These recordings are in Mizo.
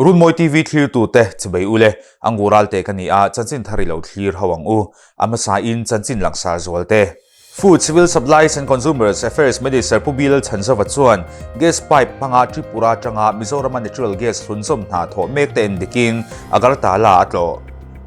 Runmawi TV thlirtute chibai ule, a ngural te ka ni a, chanchin thar i lo thlir ho ang u. A hmasa in chanchin langsar zual te. Food, Civil Supplies and Consumers Affairs Minister Pu Bilal Chhanzova chuan gas pipe hmanga Tripura atanga Mizorama natural gas hlunzawm hna thawh mek te endikin Agartala a tlawh.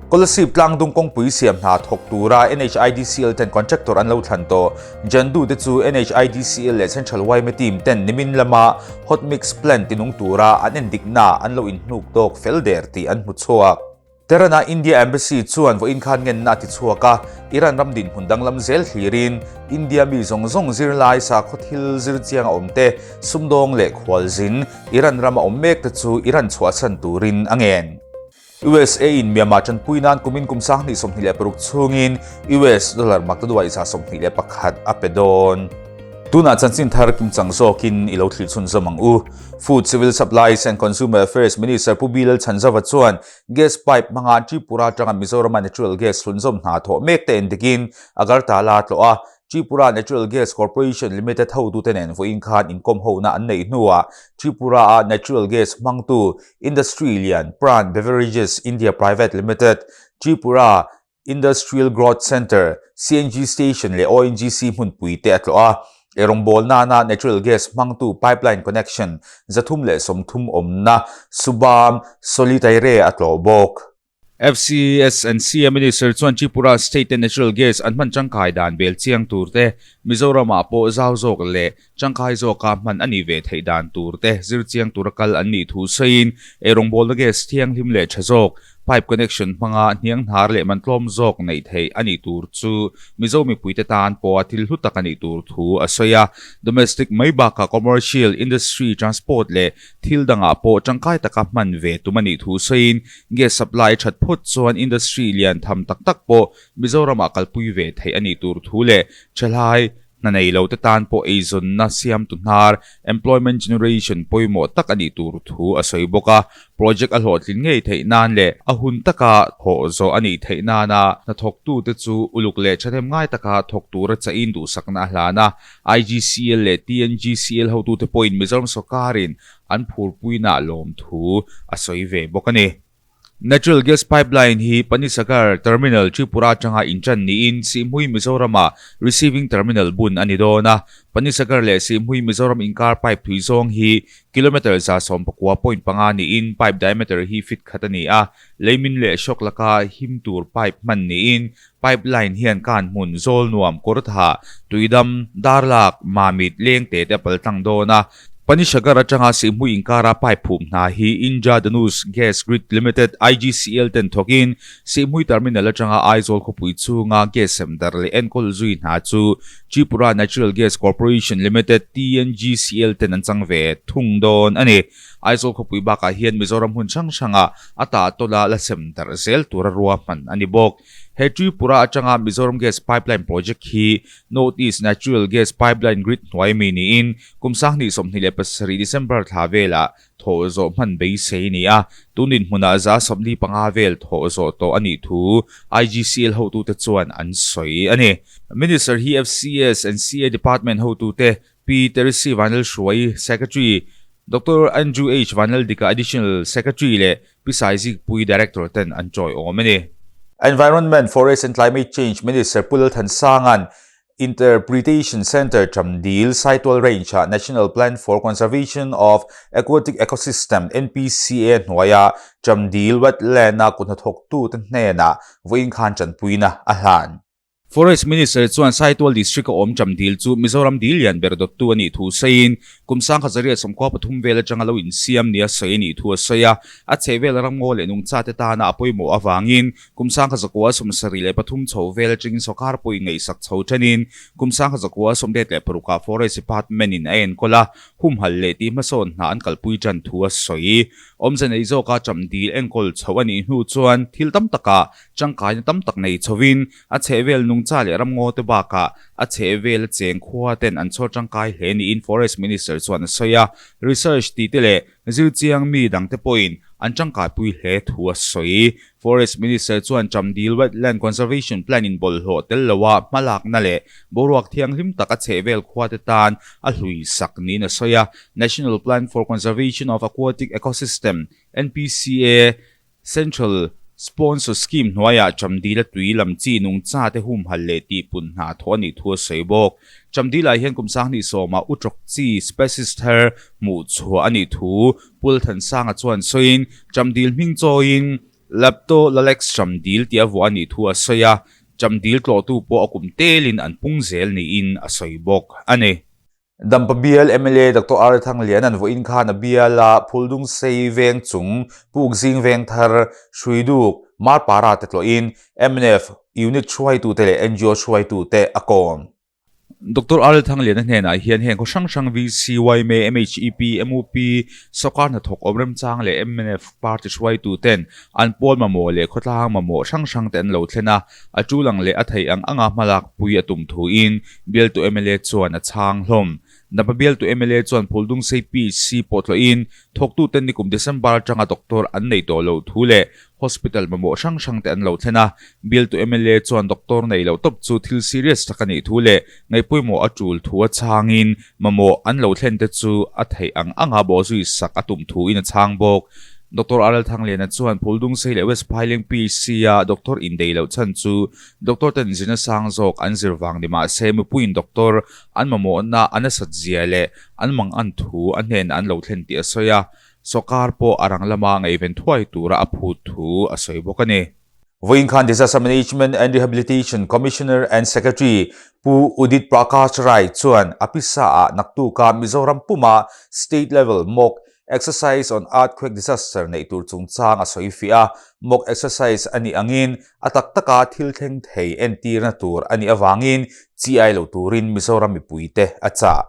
Kolasib tlangdung kawngpui siam hna thawk tura NHIDCL ten contractor an lo thlan tawh. Jandu te chu NHIDCL leh Central yma team ten nimin lama hot mix plant tinung tura an endikna an lo inhnuk tawk fel der tih an hmu chhuak. Tehran-a India Embassy chuan vawiin khan ngenna a ti chhuak a, Iran ram dinhmun danglam zel thlirin India mi zawng zawng zirlai sakhaw thil zir chiang a awm te, sumdawng leh khualzin Iran rama awm mek te chu Iran chhuahsan turin a ngen. USA in Myanmar tanpui nan kumin kum 2026 chhungin US dollar maktaduai 21 a pe dawn. Tunah chanchin thar kimchang zawkin i lo thlir chhunzawm ang u. Food, Civil Supplies and Consumer Affairs Minister Pu Bilal Chhanzova chuan Gas pipe hmanga Tripura atanga Mizorama natural gas hlunzawm hna thawh mek te endikin Agartala a tlawh a, Tripura Natural Gas Corporation Limited hotute nen vawiin khan inkawm hona an neih hnuah Tripura-a natural gas hmangtu industry lian Pran Beverages India Private Limited, Tripura Industrial Growth Centre, CNG Station leh ONGC hmunpui te a tlawh a. Eirawngbawl nana natural gas hmangtu pipeline connection 330 awmna Subam Solitaire a tlawh bawk. FCS and CM Minister chuan Tripura State te natural gas an hman tangkai dan bel chiang tur te, Mizoramah pawh zau zawk leh tangkai zawka hman a nih ve theih dan tur te zir chiang tura kal an nih thu sawiin eirawngbawlna gas thianghlim leh tha zawk, pipe connection hmanga hniang hnar leh man tlawm zawk neih theih a nih tur chu Mizo mipuite tan pawha thil hlu tak a nih tur thu a sawi a. Domestic mai bakah commercial, industry, transport leh thil dangah pawh tangkai taka hman ve tum a nih thu sawiin gas supply that phawt chuan industry lian tham tak tak pawh Mizoramah kalpui ve theih a nih tur thu leh thalai Hna nei lo te tan pawh eizawnna siamtu hnar, employment generation, pawimawh tak a nih tur thu a sawi bawk a. Project a hlawhtlin ngei theih nan leh a hun taka thawh zawh a nih theih nana hnathawktute chu uluk leh thahnem ngai taka thawk tura chahin duhsakna a hlan a. IGCL leh TNGCL hotute pawhin Mizoram sawrkarin an phurpuinaah lawmthu a sawi ve bawk a ni. Natural Gas Pipeline hi Panisagar Terminal Tripura atanga inṭan niin Sihhmui Mizorama Receiving Terminal bun a ni dawn a. Panisagar leh Sihhmui Mizoram inkar pipe thui zawng hi kilometre 119.5 niin pipe diameter hi feet khat a ni a. Leimin leh shock laka him tur pipe hman niin pipeline hian kan hmun, Zawlnuam, Kawrthah, Tuidam, Darlak, Mamit, Lengte te a paltlang dawn a. Panisagar atanga Sihhmui inkara pipe phum hna hi Indra Dhanush Gas Grid Limited, IGCL, ten thawkin Sihhmui Terminal atanga Aizawl khawpui chhunga gas sem darh leh enkawl zui hna chu Tripura Natural Gas Corporation Limited, TNGCL, ten an chang ve thung dawn a ni. Aizawl khawpui bakah hian Mizoram hmun hrang hrangah a tahtawla la sem darh zel tura ruahman a ni bawk. He Tripura atanga Mizoram Gas Pipeline Project hi North East Natural Gas Pipeline Grid hnuai mi niin kum 2027 December thla velah thawh zawh hman beisei a ni a, tun dinhmunah 75 vel thawh zawh tawh a nih thu IGCL hotute chuan an sawi a ni. Minister hi FCS and CA Department hotute Pi Teresi Vanlalhruai, Secretary, Doctor Andrew H Vanlaldika, Additional Secretary leh Pi Saizikpui, Director ten an chawiawm a ni. Environment, Forest and Climate Change Minister Pu Lalthansanga'n Interpretation Centre Chamdil, Saitual Range-ah National Plan for Conservation of Aquatic Ecosystem, NPCA, hnuaia Chamdil Wetland-a kuthnathawktute hnenah vawiin khan tanpuina a hlan. Forest Minister chuan Saitual District a awm Chamdil chu Mizoram dil lian ber dawttu a nih thu sawiin kum 1993 vel atanga lo insiam nia sawi a nih thu a sawi a. A chhehvel ramngaw leh nungchate tana a pawimawh avangin kum 1973 chho vel atangin sawrkar pawhin ngaihsak chho thenin kum 1986 ah Forest Department in a enkawl a, humhalh leh tih hmasawn hna an kalpui tan thu a sawi. Awmze nei zawka Chamdil enkawl chho a nih hnu chuan thil tam takah tangkaina tam tak nei chhovin A chhehvel nungcha leh ramngaw te bakah a chhehvel a cheng khua ten an chhawr tangkai hle niin Forest Minister chuan a sawi a. Research tih te leh zirchiang mi dang te pawhin an tangkaipui hle thu a sawi. Forest Minister chuan Chamdil Wetland Conservation Plan in bawlhhlawh tel loa hmalakna leh boruak thianghlim tak a chhehvel khuate tan a hlui sak niin a sawi a. National Plan for Conservation of Aquatic Ecosystem, NPCA, Central Sponsor Scheme hnuaiah Chamdila tui lam chi nungcha te humhalh leh tihpun hna thawh a nih thu a sawi bawk. Chamdila hian kum sanghnih sawmah utrawk chi species thar hmuh chhuah a nih thu Pu Lalthansanga chuan sawiin Chamdil hming chawiin Leptolalex Chamdil tih a vuah a nih thu a sawi a, Chamdil tlawhtu pawh a kum telin an pung zel niin a sawi bawk a ni. Dampa bial mla Doctor R Thangliana'n vawiin khan a biala Phuldung Sei veng chung Pukzing veng thar Hruiduk Marpara te tlawhin mnf unit hruaitute leh ngo hruaitute a kawm. Doctor R Thangliana hnenah hian heng khaw hrang hrang VC, yma, MHEP, mup, sawrkar hnathawk awm remchang leh mnf party hruaituten an pawl mamawh leh khawtlang mamawh hrang hrangte an lo thlen a, a tul ang leh a theih ang anga hmalak pui a tum thuin Bialtu mla chuan a chhang hlawm. Dampa bialtu mla chuan Phuldungsei PC pawh tlawhin thawktuten nikum December atanga doctor an neih tawh loh thu leh hospital mamawh hrang hrangte an lo thlen a. Bialtu mla chuan doctor neih loh tawp chu thil serious tak a nih thu leh ngaihpawimawh a tul thu a chhangin mamawh an lo thlen te chu a theih ang anga bawhzui sak a tum thuin a chhang bawk. Doctor RL Thangliana chuan Phuldungsei leh West Phaileng PC-a doctor indeih loh chhan chu Doctor ten zirna sang zawk an zir vang ni mahse mipuiin doctor an mamawhna a nasat zia leh an mang an thu a hnenah an lo thlen tih a sawi a, sawrkar pawh a rang lama ngaihven thuai tura a phut thu a sawi bawk a ni. Vawiin khan Disaster Management and Rehabilitation Commissioner and Secretary Pu Udit Prakash Rai chuan a pisa ah naktuka Mizoram puma State Level Mock Exercise on Earthquake Disaster neih tur chungchang a sawi fiah a, mock exercise a nih angin a tak taka thil thleng thei entirna tur a nih avangin chi ai lo turin Mizoram mipuite a chah.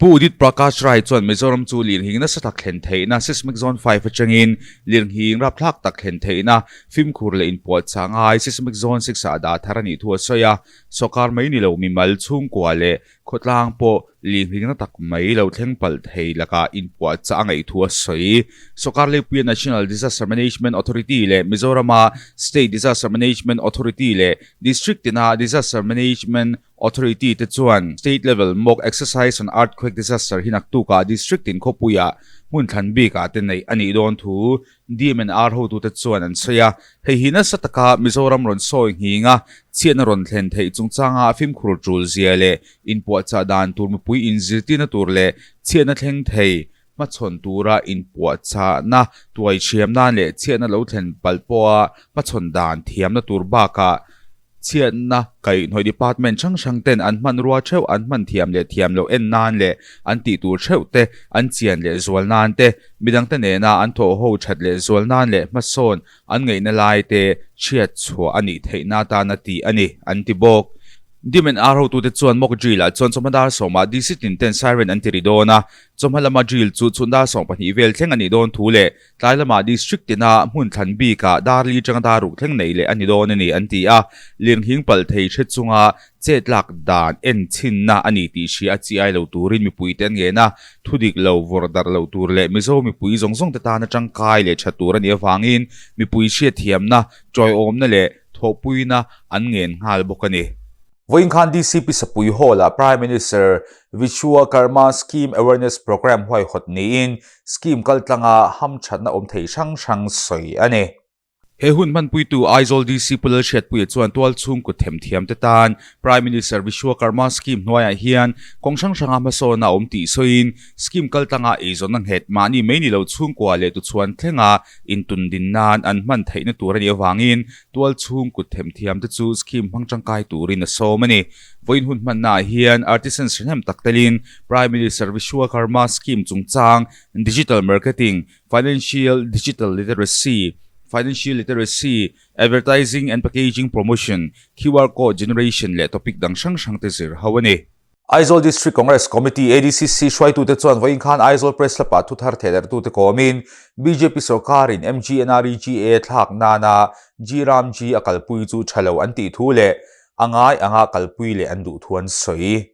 Pu Udit Prakash Rai chuan Mizoram chu lirnghing nasa tak thlen theihna Seismic Zone 5 atangin lirnghing rapthlak tak thlen theihna fimkhur leh inpuahchah ngai Seismic Zone 6 ah dah thar a nih thu a sawi a, sawrkar mai ni lo mimal chhungkua leh Khawtlang pawh linghringna tak mai lo thleng palh thei lakah inpuahchah a ngaih thu a sawi. Sawrkar Leipuia National Disaster Management Authority leh Mizorama State Disaster Management Authority leh District tina Disaster Management Authority te chuan State Level Mock Exercise on Earthquake Disaster hi naktukah District tin khawpuiah hmun thlan bikah te neih a nih dawn thu DMNR hotute chuan an sawi a, hei hi nasa taka Mizoram rawn sawi nghing a, chhiatna rawn thlen theih chungchanga fimkhur tul zia leh inpuahchah dan tur mipui inzirtirna tur leh chhiatna thleng thei hmachhawn tura inpuahchahna tuai thiam nan leh chhiatna lo thlen palh pawha hmachhawn dan thiamna tur bakah Chhiatna kaihhnawih department hrang hrang ten an hmanrua theuh an hman thiam leh thiam loh en nan leh an tih tur theuh te an chian leh zual nan te, midangte nena an thawh ho that leh zual nan leh hmasawn an ngaihna lai te chhiat chhuah a nih theihna atana tih a ni, an ti bawk. Dim and ar hotute chuan mock drill ah chuan chawhma dar sawmah DC tin ten siren an ti ri dawn a, chawhma lama drill chu chhun dar 12 vel thleng a nih dawn thu leh Tlai lamah District tina hmun thlan bikah dar li atanga dar ruk thleng neih leh a ni dawn a ni an ti a, lirnghing palh thei hre chunga chet lak dan en chhinna a ni tih hria a chi ai lo turin mipuite an ngen a, thu dik lo vawrh darh loh tur leh Mizo mipui zawng zawng te tana tangkai leh tha tur a nih avangin mipui hriatthiamna, tawiawmna leh thawhpuina an ngen nghal bawk a ni. Vawiin khan DCP Sapui Hall-ah Prime Minister Vishwakarma Scheme Awareness Programme huaihawt niin scheme kaltlanga hamthatna awm thei hrang hrang sawi a ni. He hun hmanpuitu Aizawl DC Pu Lalhriatpuia chuan tualchhung kut themthiamte tan Prime Minister Vishwakarma Scheme hnuaiah hian kawng hrang hranga hmasawn a awm tih sawiin scheme kaltlanga eizawnna nghet mahni mai ni lo chhungkua leh tuchhuan thlenga intundin nan an hman theihna tur a nih avangin Tualchhung kut themthiamte chu scheme hmang tangkai turin a sawm a ni. Vawiin hun hmannaah hian artisans hrehnem tak telin Prime Minister Vishwakarma Scheme chungchang, Digital Marketing, Financial Digital Literacy, Financial Literacy, Advertising and Packaging Promotion, QR Code Generation leh topic dang hrang hrangte zir ho a ni. Aizawl District Congress Committee, ADCC, hruaitute chuan vawiin khan Aizawl Press Club-ah thuthar thehdarhtute kawmin bjp sorkarin MGNREGA thlak nana G Ram G a kalpui chu tha lo an tih thu leh a ngai anga kalpui leh an duh thu an sawi.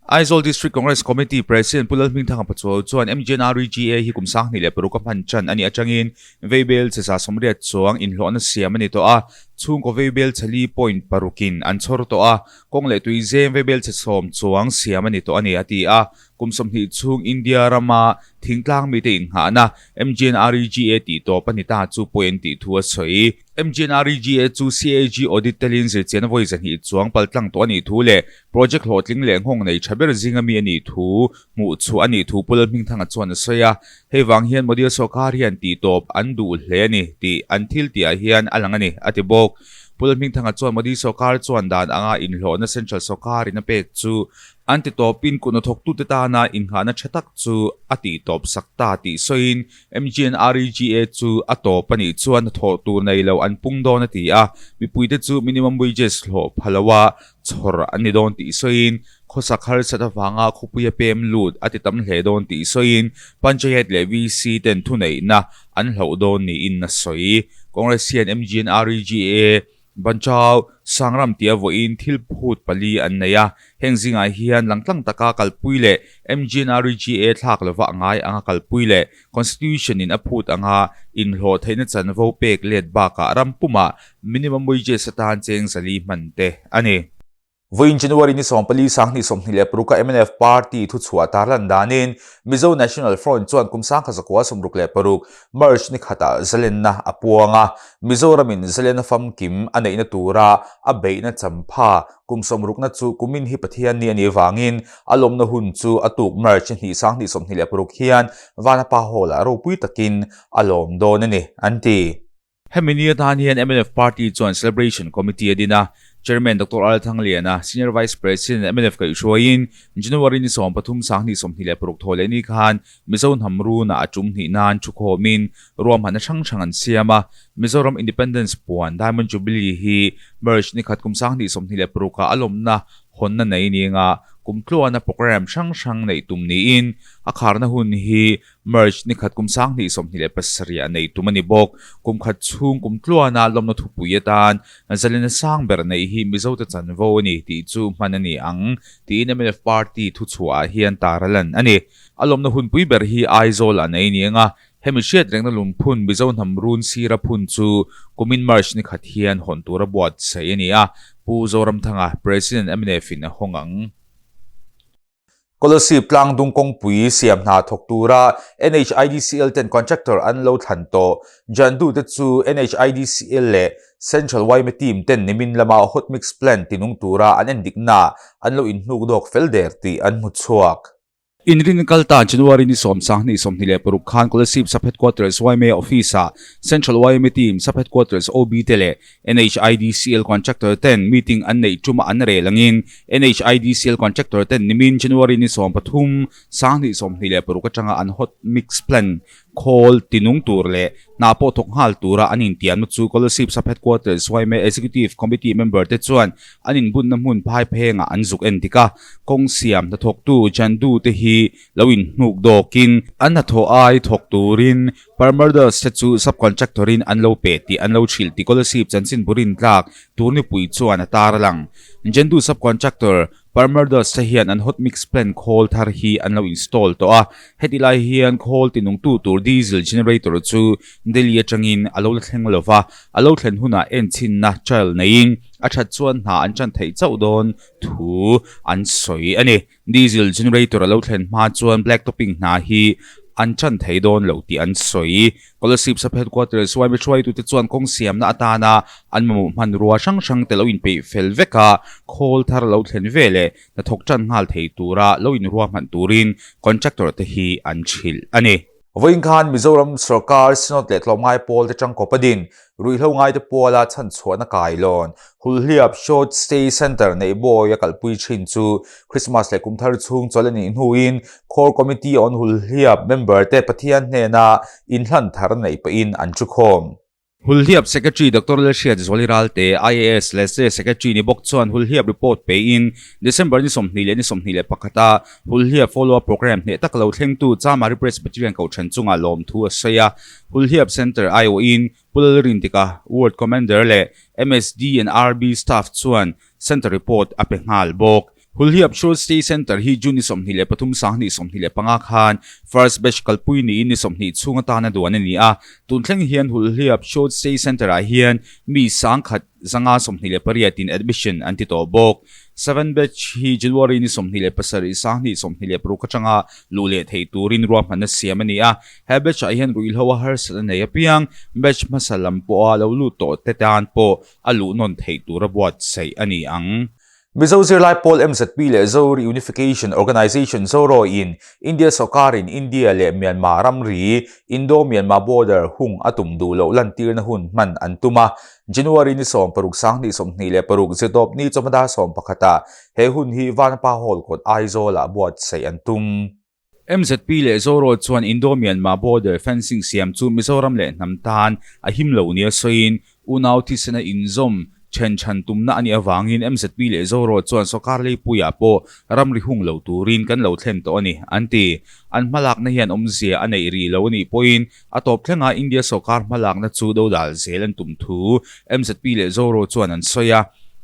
Aizawl District Congress Committee President Pu Lalhmingthanga Pachuau chuan MGNREGA hi kum 2006 a hman tan a nih atangin veibel che 80 chuang inhlawhna siam a ni tawh a, chhungkaw veibel che li point parukin an chhawr tawh a, kawng leh tui zem veibel che 10 chuang siam a ni tawh a ni, a ti a. Kum 20 chhung India rama thingtlang mite inghahna MGNREGA tih tawp a ni ta chu pawi an tih thu a sawi. MGNREGA chu CAG audit telin zirchian vawi 200 chuang paltlang tawh a nih thu leh project hlawhtling leh nghawng nei tha ber zinga mi a nih thu hmuh chhuah a nih thu Pu Lalhmingthanga chuan a sawi a. Hei vang hian Modi sawrkar hian tih tawp an duh hle a ni tih an thil tihah hian a lang a ni, a ti bawk. Pu Lalhmingthanga chuan Modi sawrkar chuan dan anga inhlawhna central sawrkarin a pek chu An ti tawpin kuthnathawktute tana innghahna tha tak chu a tih tawp sak ta tih sawiin MGNREGA chu a tawp a nih chuan hnathawh tur nei lo an pung dawn a ti a, mipuite chu minimum wages hlawh pha loa chhawr an ni dawn tih sawiin khawsak harsat avanga khawpuia pem lut a ti tam hle dawn tih sawiin Panchayat leh VC ten thuneihna an hloh dawn niin a sawi. Congress hian MGNREGA Banchau, Sangram tia vawiin thil phut pali an nei a, heng zingah hian langtlang taka kalpui leh MGNREGA thlak lova a ngai anga kalpui leh Constitution in a phut anga inhlawh theihna chanvo pek let bakah ram pumah minimum wages atan cheng 400 hman te a ni. Vawiin January ni 14 2026 a mnf party thuchhuah tarlan danin Mizo National Front chuan kum 1966 March ni khatah zalenna a puang a, Mizoramin zalenna famkim a neihna tura a beihna champha kum 60na chu kumin hi Pathianni a nih vangin a lawmna hun chu a tuk March ni hnih 2026 hian Vanapa Hall-ah ropui takin a lawm dawn a ni, an ti. Hemi ni atan hian mnf party chuan Celebration Committee a din a, Chairman Doctor R Thangliana, Senior Vice President mnf kaihhruaiin January ni 13 2026 thaw leh ni khan Mizo hnam runah a tum hnih nan thukhawmin ruahmanna hrang hrang an siam a, Mizoram Independence puan Diamond Jubilee hi March ni khat kum 2026 ah a lawmna hawnna nei ninga kum tluana programme hrang hrang neih tum niin a kharna hun hi March ni khat kum 2027 a nei tum a ni bawk. Kum khat chhung kum tluana lawmna thupui atan zalena sang ber neih hi Mizote chanvo a ni tih chu hman a ni ang tiin mnf party thuchhuahah hian tar a lan a ni. A lawmna hunpui ber hi Aizawl ah nei ni anga hemi hriat rengna lungphun Mizo hnam run sira phun chu kumin March ni khat hian hawn tura buatsaih a ni a, Pu Zoramthanga, President mnf in a hawng ang. Kolasib tlangdung kawngpui siam hna thawk tura NHIDCL ten contractor an lo thlan tawh. Jandu te chu NHIDCL leh Central yma team ten nimin lama hot mix plant tinung tura an endiknaah an lo inhnuk dawk fel der tih an hmu chhuak. Inrin kal ta January ni 10 2026 khan Kolasib Sub-Headquarters yma Office-ah Central yma team Sub-Headquarters OB te leh NHIDCL contractor ten meeting an neih tuma an rel angin NHIDCL contractor ten nimin January ni 13 2026 atanga an hot mix plant khawl tinung tur leh hna pawh thawk nghal tura an intiamna chu Kolasib Sub Headquarters yma Executive Committee member te chuan an inbunna hmun phaiphengah an zuk en dik a, kawng siam hnathawktu Jandu te hi lo inhnuk dawkin an hnathawh ai thawk turin Parmurders te chu sub-contractor in an lo pe tih an lo hrilh tih Kolasib chanchin burin tlak Turnipui chuan a tar a lang. Jendu sub-contractor Parmurders te hian an hot mix plant khawl thar hi an lo install tawh a, heti lai hian khawl tinungtu tur diesel generator chu Delhi atangin a lo la thleng lo va, a lo thlen hunah enchinna trial neiin a that chuan hna an tan theih chauh dawn thu an sawi a ni. Diesel generator a lo thlen hma chuan black topping hna hi an chan thei dawn lo tih an sawi. Kolasib Sub Headquarters yma hruaitute chuan kawng siamna atana an mamawh hmanrua hrang hrang te lo inpeih fel vek a, khawl thar lo thlen ve leh hnathawk tan nghal thei tura lo inruahman turin contractor te hi an hrilh a ni. Vawiin khan Mizoram sawrkar Synod leh tlawmngai pawl te tangkawp a din, ruihhlo ngaite puala chhanchhuahna kailawn, Hulhliap Short Stay Centre neih bawi a kalpui thin chu Christmas leh kum thar chhung chawlh a nih hnuin Core Committee on Hulhliap member te Pathian hnena inhlan thar neih pahin an thukhawm. Hulhliap Secretary Doctor Lalhriat Zuali Ralte, IAS leh se Secretary ni bawk chuan Hulhliap report peiin December ni 20 leh ni 21 a Hulhliap follow up programme hneh tak lo thlengtu Chamari Presbyterian Kohhran chungah lawmthu a sawi a. Hulhliap Centre aiawhin Pu Lalrindika, Ward Commander leh MSD and RB staff chuan Centre report a pe nghal bawk. Hulhliap Short Stay Centre hi June ni 23 2025 khan First Batch kalpui niin ni 20 chhung atana duan a ni a. Tun thleng hian Hulhliap Short Stay Centre-ah hian mi 1000 528 in admission an ti tawh bawk. Seven Batch hi January ni 27 2026 atanga luh leh theih turin ruahmanna siam a ni a. He batch-ah hian ruihhlo a harsat a nei apiang, batch hmasa lam pawha lo lut tawh te tan pawh a luh nawn theih tura buatsaih a ni ang. Mizo zirlai pawl MZP leh Zo Reunification Organisation, ZORO, in India sawrkarin India leh Myanmar ramri, Indo-Myanmar border, hung a tum duh loh lantirna hun hman an tum a. January ni 16 2026 zirtawp ni chawhma dar 11 ah he hun hi Vanapa Hall kawt Aizawl-ah buatsaih an tum. MZP leh Zoro chuan Indo-Myanmar border fencing siam chu Mizoram leh hnam tan a him lo nia sawiin unau thisena inzawm then chhan tumna a nih avangin MZP leh Zoro chuan sawrkar leipuiah pawh ramri hung lo turin kan lo thlen tawh a ni, an ti. An hmalakna hian awmzia a neih rih lo a nih pawhin a tawp thlenga India sawrkar hmalakna chu dodal zel an tum thu MZP leh Zoro chuan an sawi a.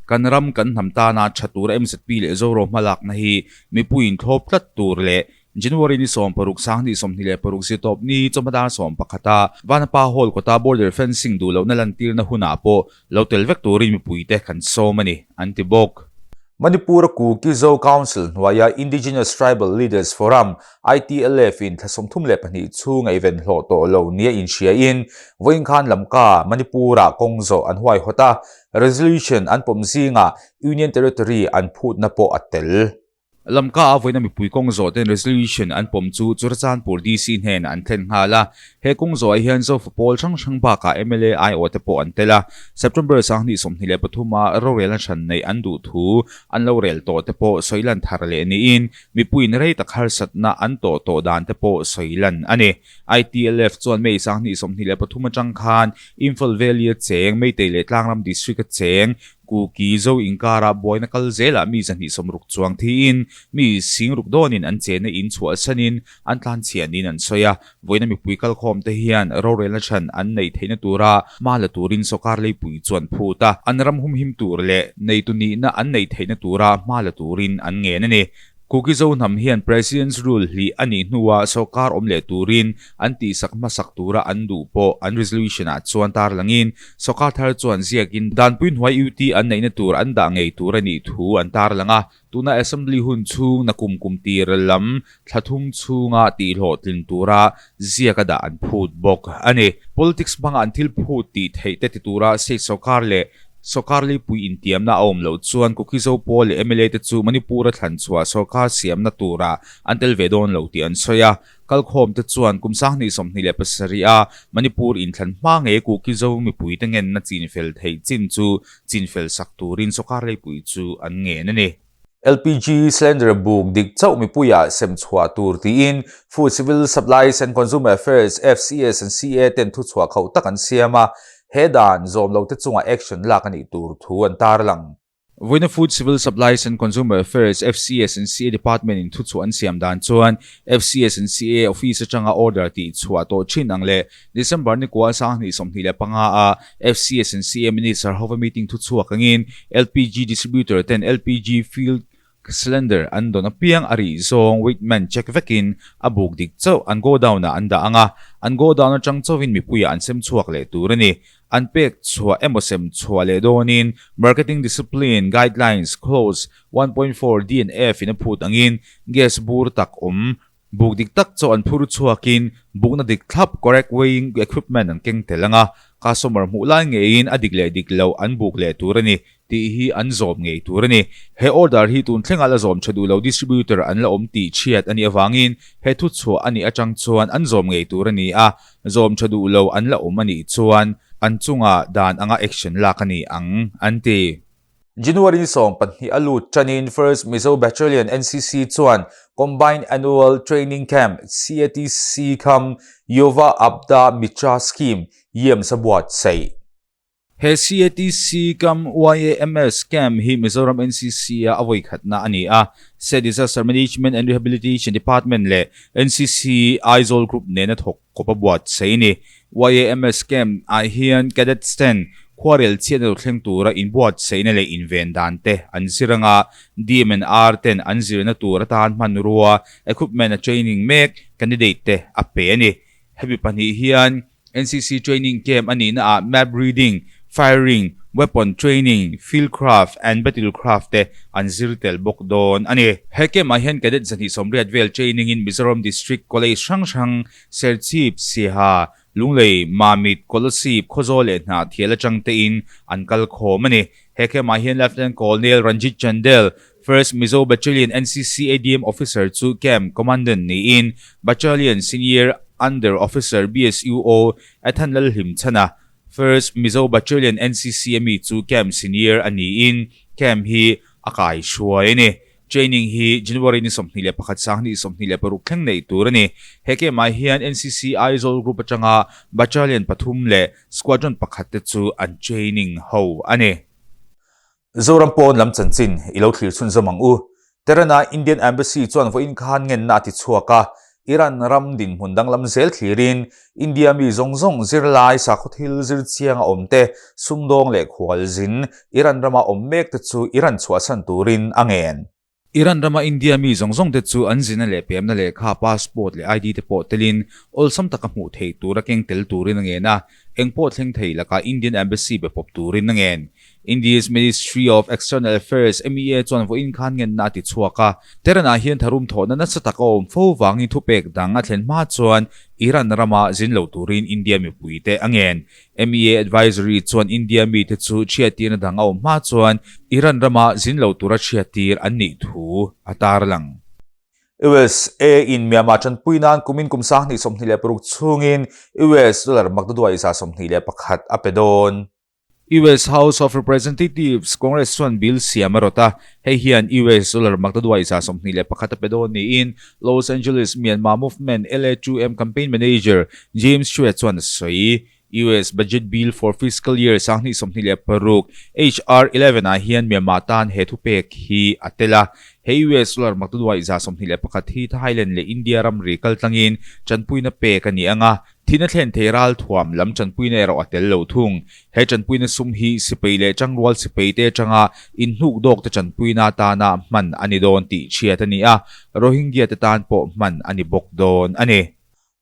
Kan ram kan hnam tana tha tura MZP leh Zoro hmalakna hi Mipuiin thlawp tlat tur leh January ni 16 2026 zirtawp ni chawhma dar 11 a Vanapa Hall kawta border fencing duh lohna lantirna hunah pawh lo tel vek turin mipuite kan sawm a ni, an ti bawk. Manipur-a Kuki Zo Council hnuaia Indigenous Tribal Leaders Forum, ITLF, in thla 32 chhung a event hlawh tawh lo nia inhriain vawiin khan Lamka, Manipur-ah kawng zawh an huaihawt a, resolution an pawm zingah Union Territory an phutna pawh a tel. Lamka a vawiina mipui kawng zawh ten resolution an pawm chu Churachandpur DC hnenah an thlen nghal a. He kawng zawhah hian Zofa pawl hrang hrang bakah mla aiawh te pawh an tel a. September 2023 a rorelna hran neih an duh thu an lo rel tawh te pawh sawi lan thar leh niin mipuiin rei tak harsatna an tawh tawh dan te pawh sawi lan a ni. ITLF chuan May 2023 atang khan Imphal Valley a cheng, Meitei leh Tlangram District a cheng, Kuki Zo inkara buaina kal zelah mi 260 chuang thiin mi singruk dawnin an chenna in chhuahsanin an tlanchhianin an sawi a. Vawiina mipui kalkhawmte hian rorelna chhan an neih theihna tura hma la turin sawrkar leipui chuan phut a, an ram humhim tur leh neitu nihna an neih theihna tura hma la turin an ngen a ni. Kuki Zo hnam hian President's Rule hlih a nih hnuah sawrkar awm leh turin an tihsak hmasak tura an duh pawh an resolution-ah chuan tarlangin sawrkar thar chuan ziakin danpui hnuai UT an neihna tur an dah ngei tur a nih thu an tarlang a. Tuna Assembly hun chhung na kum kum tir lam thla thum chhunga tihhlawhtlin tura ziaka dah an phut bawk a ni. Politics hmanga an thil phut tih theih te ti tura state sawrkar leh Sawrkar leipui intiamna a awm loh chuan Kuki Zo pawl leh mla te chu Manipur-a thlan chhuah sawrkar siamna turah an tel ve dawn lo tih an sawi a. Kalkhawm te chuan kum 2027 a Manipur inthlan hma ngei Kuki Zo mipuite ngenna chinfel theih chin chu chinfel sak turin sawrkar leipui chu an ngen a ni. LPG cylinder buk dik chauh mipuiah sem chhuah tur tiin Food Civil Supplies and Consumer Affairs, FCS and CA ten thuchhuah khauh tak an siam a, he dan zawm lote chungah action lak a nih tur thu an tarlang. Vawiina Food Civil Supplies and Consumer Affairs, FCS and CA Department in thuchhuah an siam dan chuan FCS and CA office atanga order tih chhuah tawh thin ang leh December ni kua 2025 a FCS and CA Minister hova meeting thuchhuak angin LPG distributor ten LPG filled cylinder an dawn apiang a rih zawng weightman check vekin a buk dik chauh an godown ah an dah ang a, an godown atang chauhin mipuiah an sem chhuak leh tur a ni. An pek chhuah emaw sem chhuah leh dawnin Marketing Discipline Guidelines Clause 1.4 D and F in a phut angin gas bur tak awm Buk dik tak chu an phur chhuakin bukna dik thlap, correct weighing equipment, an keng tel ang a, customer hmuh lai ngeiin a dik leh dik loh an buk leh tur a ni tih hi an zawm ngei tur a ni. He order hi tun thlenga la zawm tha duh lo distributor an la awm tih chhiat a nih avangin he thu chhuah a nih atang chuan an zawm ngei tur a ni a, zawm tha duh lo an la awm a nih chuan an chungah dan anga action lak a ni ang, an ti. January ni 12 a lut tanin First Mizo Battalion NCC chuan Combined Annual Training Camp, CATC, kham Yuva Aapda Mitra Scheme, YAMS, a buatsaih. He CATC kam YAMS Camp hi Mizoram NCC a a vawikhatna a ni a. State Disaster Management and Rehabilitation Department leh NCC Aizawl Group nena thawk kawp a buatsaih a ni. YAMS Camp ah hian Cadets ten. Khuarel chhiatna lo thleng tura inbuatsaihna leh inven dan te an zir anga DMNR ten an zirna tur atan hmanrua, equipment, a training mek candidate te a pe a ni. Hemi pahnih hian NCC training camp a nihna ah map reading, firing, weapon training, field craft and battle craft te an zir tel bawk dawn a ni. He camp ah hian cadet 280 vel training in Mizoram District College hrang hrang, Serchhip, Siaha, Lunglei, Mamit, Kolasib, Khawzawl leh Hnahthial atang tein an kal khawm a ni. He camp ah hian Lieutenant Colonel Ranjit Chandel, First Mizo Battalion NCC ADM Officer chu Camp Commandant niin Battalion Senior Under Officer BSUO Ethan Lalhlimchhana, First Mizo Battalion NCC a mi chu Camp Senior a niin Camp hi a kaihruai a ni. Training hi January ni 21 2026 thleng neih tur a ni. He camp ah hian NCC Aizawl Group atanga Battalion pathum leh Squadron pakhat te chu an training ho a ni. Zoram pawn lam chanchin i lo thlir chhunzawm ang u. Tehran-a Indian Embassy chuan vawiin khan ngenna a ti chhuak a, Iran ram dinhmun danglam zel thlirin India mi zawng zawng zirlai sakhaw thil zir chianga awm te, sumdawng leh khualzin Iran rama awm mek te chu Iran chhuahsan turin a ngen. Iran rama India mi zawng zawng te chu an zina leh pemna lehkha, passport leh ID te pawh telin awlsam taka hmuh theih tura keng tel turin a ngen a, eng pawh thleng thei lakah Indian Embassy be pawp turin a ngen. India's Ministry of External Affairs, MEA, chuan vawiin khan ngenna a ti chhuak a. Tehran-ah hian tharum thawhna nasa tak a awm fo vangin thupek dang a thlen hma chuan Iran rama zin lo turin India mipuite a ngen. MEA advisory chuan India mite chu chhiattirna dang a awm hma chuan Iran rama zin lo tura chhiattir an nih thu a tarlang. USA in Myanmar tanpui nan kumin kum 2026 chhungin US dollar makdaduai 21 a pe dawn. US House of Representatives Congress chuan bill siam a rawt a, hei hian US dollar makdaduai 21 a pe dawn niin Los Angeles Myanmar Movement, LA2M, campaign manager James Shue chuan a sawi. US Budget Bill for Fiscal Year 2026, HR 11 ah hian Myanmar tan he thupek hi a tel a. He US dollar makdaduai 21 hi Thailand leh India ramri kaltlangin tanpuina pek a ni ang a, Thihna thlen thei ralthuam lam tanpuina erawh a tel lo thung. He tanpuina sum hi sipai leh tangrual sipaite atanga inhnuk dawkte tanpuina atana hman a ni dawn tih chhiat a ni a, Rohingya te tan pawh hman a ni bawk dawn a ni.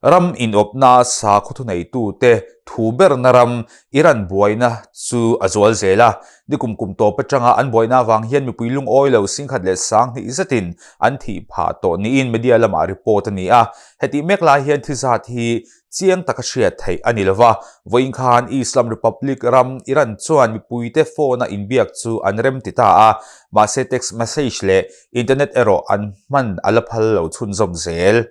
Ram inawpna sakhaw thuneitute thu berna ram Iran buaina chu a zual zel a, nikum kum tawp atanga an buaina avang hian mipui lungawi lo 10,200 zetin an thih phah tawh niin media lamah report a ni a. Hetih mek lai hian thi zat hi chiang taka hriat theih a ni lova, vawiin khan Islam Republic ram Iran chuan mipuite phone-a inbiak chu an rem ti ta a, mahse text message leh internet erawh an hman a la phal lo chhunzawm zel.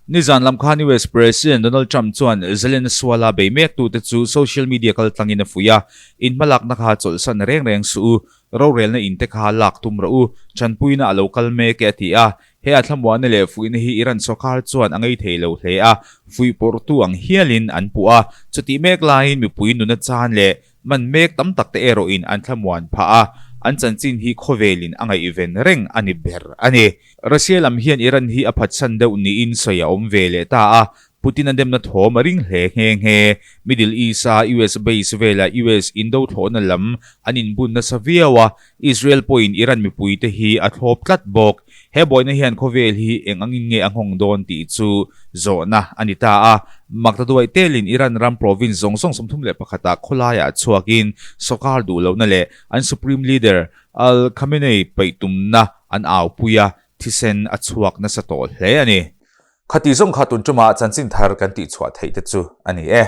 Nizan lam khan US President Donald Trump chuan Zelensuala bei mektute chu social media kaltlangin a fuih a, In hmalakna kha chawlhsan reng reng suh u, rorelna in te kha lak tum rawh u, tanpuina a lo kal mek e a ti a. He a thlamuahna leh fuihna hi Iran sawrkar chuan a ngei thei lo hle a, fuihpawrhtu ang hialin an puh a, chutih mek laiin mipui nuna chan leh Man mek tam tak te erawhin an thlamuan phah a, an chanchin hi khawvelin a ngaihven reng a ni ber a ni. Russia lam hian Iran hi a phatsan deuh niin sawi a awm ve leh ta a, Putin a demna thawm a ring hle nghe nghe. Middle East-a US base velah US indo thlawhna lam an inbun nasa viau a, Israel pawhin Iran mipuite hi a thlawp tlat bawk. He buaina hian khawvel hi eng angin nge a nghawng dawn tih chu zawhna a ni ta a. Makta duaih telin Iran ram province zawng zawng 31 ah khawlaiah chhuakin sawrkar duh lohna leh an Supreme Leader Al Khamenei paih tumna an aupui a, thisen a chhuak nasa tawh hle a ni. Khati zawng kha tun ṭuma chanchin thar kan tihchhuah theih te chu a ni e.